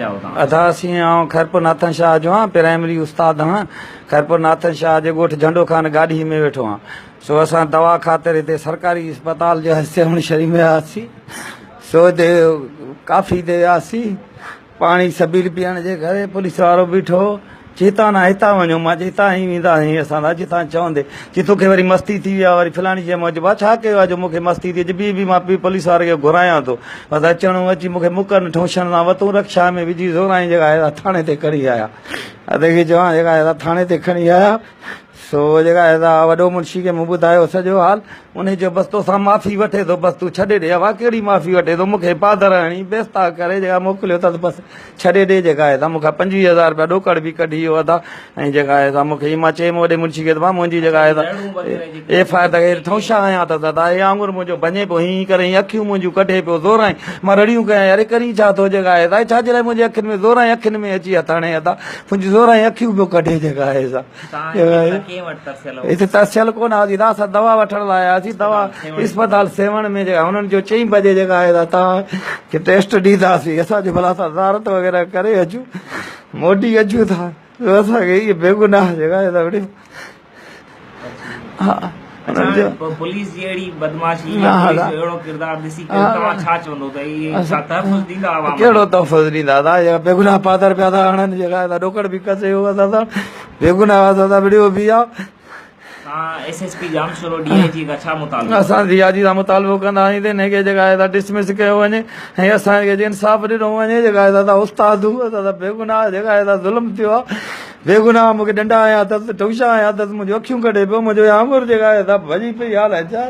جا هو توهان؟ ادا سين آئون خيرپور ناٿن شاهه جو آهيان پرائمري استاد آهيان خيرپور ناٿن شاهه جي ڳوٺ جهنڊو خان گاڏهي ۾ ويٺو آهيان سو اسان دوا خاطر هتي سرڪاري اسپتال جو سيوهڻ شريف ۾ آياسين سو هتي ڪافي تي وياسين پاڻي سبيل پيئڻ جي ڪري پوليس وارو بيٺو هو چي هتان نه هتان وڃو مان چيو هتان ئي ويندا آهيون اسان ته جتان چوندي چي توکي وري مستي ٿي وئي آهي وري فلاڻي شيء مان چيو ڀاء ڇا ڪيو آهي جو مون کي مستي ٿي اچي ٻي به مان پي پوليس واري کي گهرايان ٿو بس اچڻو اچي مون کي مڪن ٺونشن سان وتون رڪشا ۾ وجهي زورائين جيڪا آهي ٿاڻي تي کڻي آيا ادي کي چوان جيڪا آهي ٿاڻي تي کڻي آيا سو جيڪا آهي سا وڏو منشي کي مون ٻڌايو سڄو حال انهي چيو بس توسان معافي وٺي ٿو بس تون ڇڏي ڏي اها ڪهڙي معافي وٺي ٿو مون کي پادر هڻي بيستا ڪري جيڪا موڪليو اٿس بس ڇڏي ڏي جيڪا آهي سا مون کان 25 هزار رپيا ڏوڪڙ به ڪڍي ويو ادا ۽ جيڪا آهي سا مون کي مان چيم وڏي منشي کي ته ڀاء منهنجي جيڪا آهي سا ايف I R ته ٺونشا هنيا اٿس ادا هي آڱر منهنجو ڀڃي پيو هين ڪري هين اکيون منهنجون ڪڍي پيو زورائين مان رڙيون ڪيان يار ڪرين ڇا ٿو جيڪا آهي سا ڇا جي لاء منهنجي اکين ۾ زورائين اکين ۾ اچي هٿ هڻي ادا منهنجي زورائين اکيون پيو ڪڍي جيڪا آهي سا هتي ترسيل ڪونه هئاسين ته اسان دوا وٺڻ لاء آياسين دوا اسپتال سيوهڻ ۾ جيڪا هنن جو چئين بجي جيڪا آهي توهان کي ٽيسٽ ڏينداسين اسان جو ڀلا اسان زيارت وغيره ڪري اچون موٽي اچون ٿا اسان کي هي بيگناهه جيڪا آهي ها پوليس جي اهڙي بدمعاشي يا پوليس جو اهڙو ڪردار ڏسي ڪري توهان ڇا چوندو ته اهي ڇا تحفظ ڏيندا عوام کي؟ ڪهڙو تحفظ ڏيندا ادا جيڪا بيگناهه پادر پيا ٿا هڻن جيڪا ادا ڏوڪڙ به کسي ويو اسان سان بيگناهه اسان سان وڙهيو به آ. توهان S S P Jamshoro D I G کان ڇا مطالبو ڪندا؟ اسان ڊي I جي سان مطالبو ڪندا آهيون ته انهي کي جيڪا آهي سا ڊسمس ڪيو وڃي ۽ اسان کي انصاف ڏنو وڃي جيڪا آهي سا استاد اسان سان بيگناهه جيڪا آهي سا ظلم ٿيو آ بيگناهه مون کي ڏنڊا هنيا اٿس، ٺونشا هنيا اٿس، منهنجون اکيون ڪڍي پيو، منهنجو اها آڱر جيڪا آهي سا ڀڄي پئي آ الائي ڇا.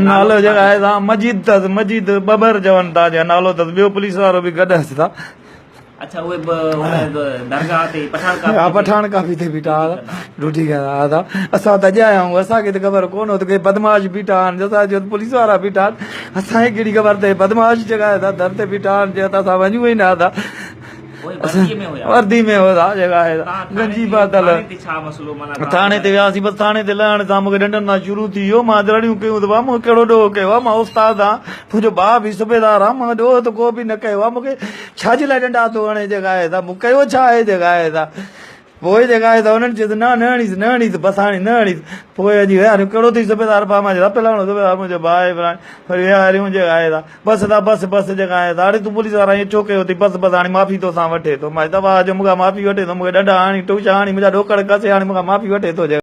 نالو جيڪا آهي سا مجيد اٿس، مجيد ٻٻر چون ٿا جيڪا نالو اٿس، ٻيو پوليس وارو به گڏ اٿس ٿا. اڇا اهي به ان درگاهه تي پٺاڻ ڪافي ها پٺاڻ ڪافي تي بيٺا هئا ڊيوٽي ڪندا هئا ٿا اسان ته اڄ آيا آهيون اسان کي ته خبر ڪونه هو ته ڪي بدمعاش بيٺا آهن اسان چيو ته پوليس وارا بيٺا آهن اسان کي ڪهڙي خبر ته بدمعاش جيڪا آهي سا در تي بيٺا آهن چيو ته اسان وڃون ئي نه ٿا وردي ۾ هئا جيڪا آهي گنجي پاتل ٿاڻي تي وياسين بس ٿاڻي تي لهڻ سان مونکي ڏنڊن سان شروع ٿي ويو مان رڙيون ڪيون ته ڀاء مون ڪهڙو ڏوهه ڪيو آهي مان استاد آهيان منهنجو ڀاء به صوبيدار آهي مان ڏوهه ته ڪو به نه ڪيو آهي مونکي ڇا جي لاء ڏنڊا ٿو هڻي جيڪا آهي سا مون ڪيو ڇا آهي جيڪا آهي سا پوء جيڪا آهي ته انهن چيس نه نه هڻيس نه هڻيس بس هاڻي نه هڻيس پوء اچي ويا هريون ڪهڙو اٿئي صوبيدار ڀاء مان چيس فلاڻو صوبيدار منهنجو ڀاء آهي فلاڻي وري ويا هريون جيڪا آهي سا بس ادا بس بس جيڪا آهي سا اڙي تون پوليس وارا ائين ڇو ڪيو اٿئي بس بس هاڻي معافي توسان وٺي ٿو مان چيس واهه جو مون کان معافي وٺي ٿو مون کي ڏنڊا هڻي ٽوشا هڻي منهنجا ڏوڪڙ کسي هاڻي مون کان معافي وٺي ٿو جيڪا.